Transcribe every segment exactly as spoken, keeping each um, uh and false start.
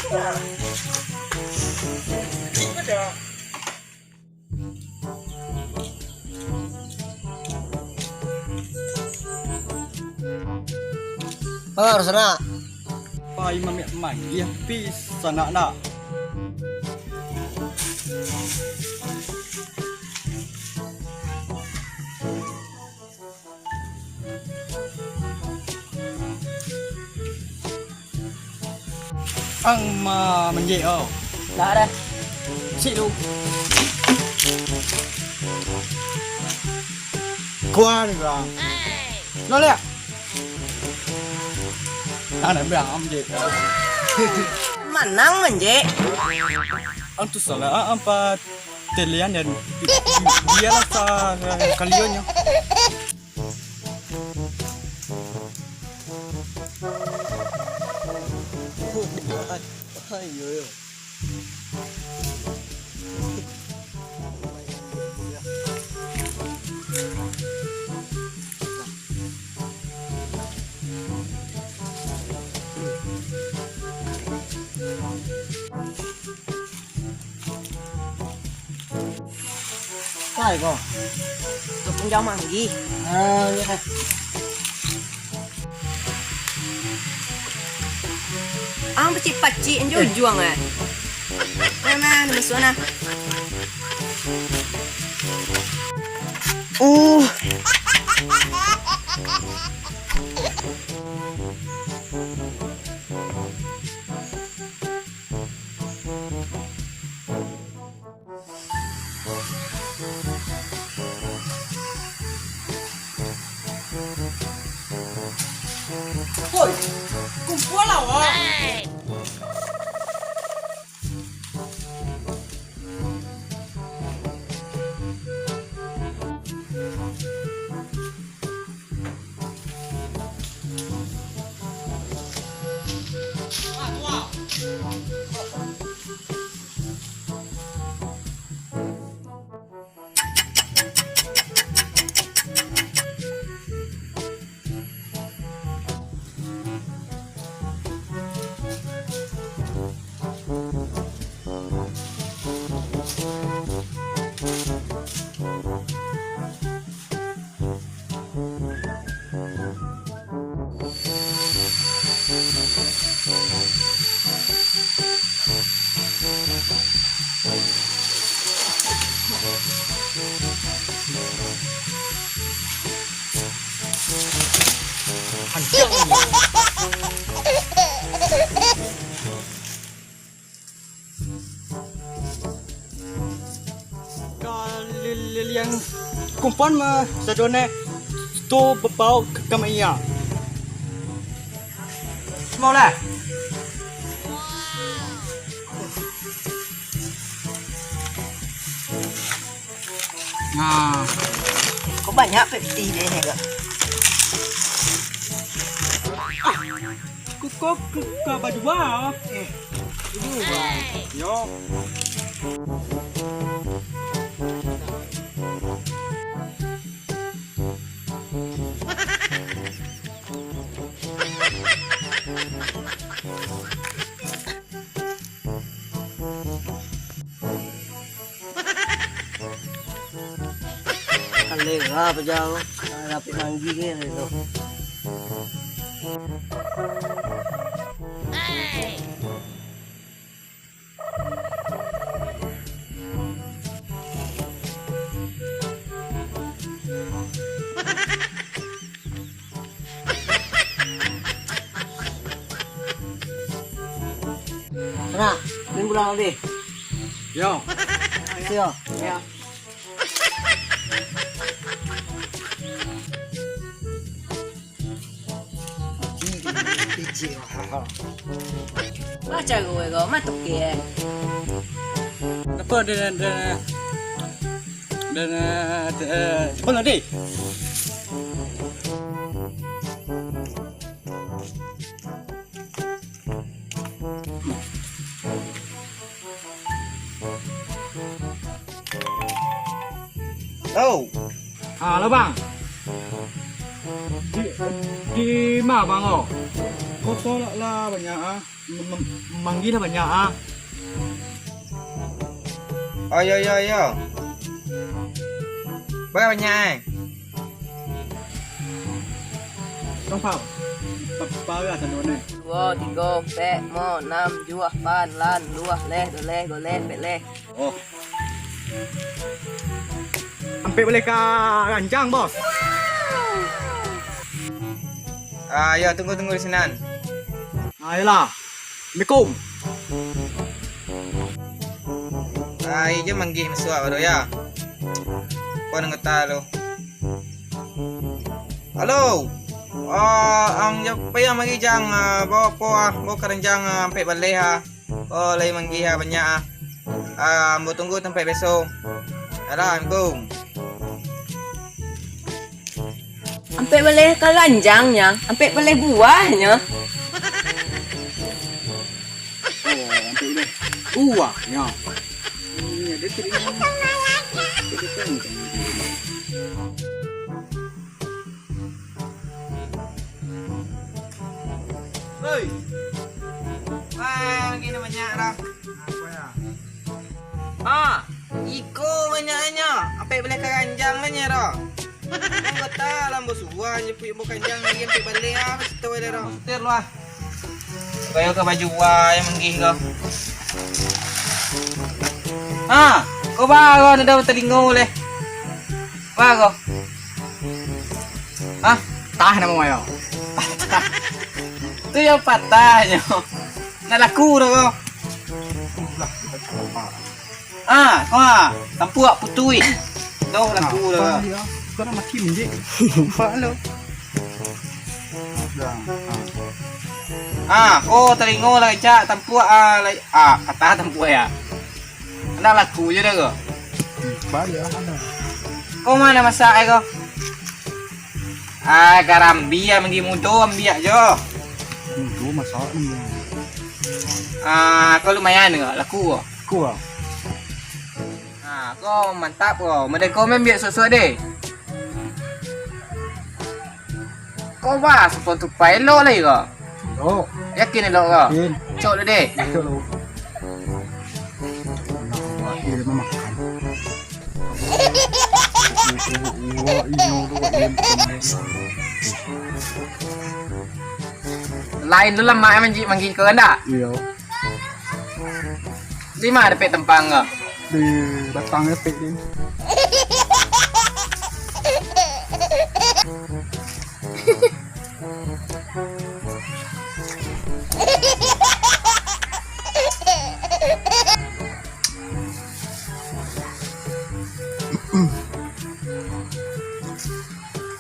Halo, Rusana. Pai mamiak manggih pi sanak nak. Ang ma manjek au. Dah, dah. Sik tu. Kuan, bang. Nolak. Ang nak bilang, ang manjek. Manang manjek. Ang tu salah, ang pa telian dan bi-, bi-, biarlah sa-, kalionyo. Ayo, yo. Kai ko. Tok Punjang Manggih. Ah, yo. Ang pacik-pacik anjo ujuang, eh. Nah, nah, masuak nah. Uh. Woi, kumpualah, wah. Kaliliang kumpuan ma sadonyo tu babaok ka, ka ma iya. Mau lah. Nah. Kok banyak pepti deh ni, Kak? Kuko kuka badua. Eh, ini, Bang. Yo. Kalera pajau, rapik manggih kan tu. Nah, main pulang deh. Yo. Yo. Yo. Macam gue kau, mah toke, eh. Apa dia, dia, dia, dia, dia, apa lah, deh? Halo. Ah, halo, Bang. Di, di ma, Bang, oh? Motor lah, lah banyak ah. Mem-, mem-, manggih lah banyak ah. Oh, yo, yo, yo. Bara banyak, eh? Tong pau. Pa-, para tando ni. Duo, tigo, ampek, limo, anam, tujuah, apan, lapan, duo baleh, duo baleh, duo baleh, ampek baleh. Oh. Ampek baleh ka ranjang, Bos. Ah, yo, tunggu, tunggu di sinan. Ah, yolah. Assalamualaikum. Ah, ijo manggih masuak baru, yo. Pon anggota lu. Halo. Ah, ang ja-, payah mari jang, ah, bao apo ah, bao karanjang, ah, ampek baleh ah. Oh, lai manggih ah, banyak ah. Ah, ambo tunggu tampek biaso. Assalamualaikum. Ampek baleh karanjangnyo, ampek baleh buahnyo. Oh, ampek baleh buahnyo. Ini ada tadi. Hoi. Wah, gini banyak dah. Ah, iko banyaknyo. Ampek baleh karanjang lah nyo dah. Anggota lah ambo suruah nyo puik ambo karanjang lagi ampek baleh ah, mesti tahu dah dah. Setir lah. Kayo ka baju wai manggih ko. Ha, ko ba ko ndak talingo leh. Ba ko. Ha, tah namo yo. Tu yang patahnyo. Nak laku dah ko. Ah, ah, tampuak putuih. Doh, laku lah. Apa dia? Kau nak mati, menjek. Nampak lo. Ah, oh, talingo lah, cak. Tampuak, ah, lai-, ah, patah tampuak ya. Nak laku je dah ko. Bayar lah. Kau mana masak ai ko? Ah, garambia manggi mudo ambiak jo. Mudo masak ni. Ah, kau lumayan ko, laku ko. Kuah. Ha, ko mantap ko. Model ko main biak suak-suak deh. Ko ba, sapon tupai elok lai ko. Elok. Yakin elok ko? Yakin. Cok dulu deh. Cok dulu. Nak buat dia mamakan. Lain tu lemak eh, manji-, manggih ko kan dak? Iyo. Di ma dapek tempang ko? Di batang dapek ni.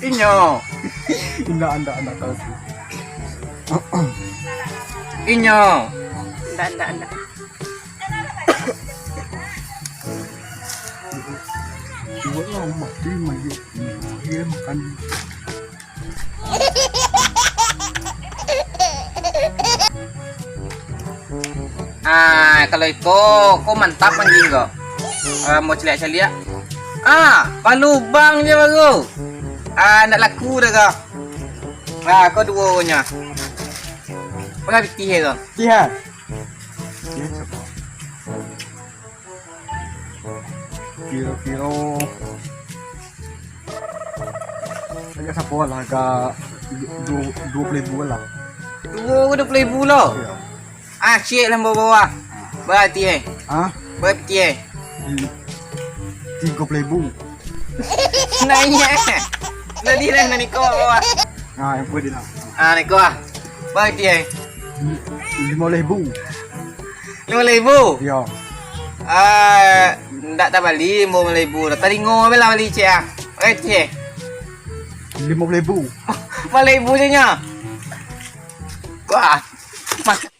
Inyo. Indak, indak, indak tahu. Inyo. Indak, indak, indak. Buatlah mati, mati. Dia makan. Ah, kalau iko, ko mantap anjing ko. Ah, mau caliak-caliak. Ah, palubang je baru. Ah, ndak laku dah ko. Ah, ko duo nyo. Berapa pitih ko? Iya. Iya, siapa? Kiro-kiro agak sapo lah, agak du-, du-, duo puluah ribu lah. Duo ko duo puluah ribu lo? Iyo. Ah, ciek lah bawah. Berarti eh. Hah? Berarti eh. Tigo puluah ribu. Nah, iya. Tadi lah nak niko bawah. Ah, yang kuat dia lah. Ah, niko ah. Berarti eh. Limo ribu. Limo ribu? Iyo. Ah, ndak tabali limo ribu. Talingo be lah bali ciek ah. Oke, ciek. Limo ribu. Limo ribu je nyo. Wah. Mak-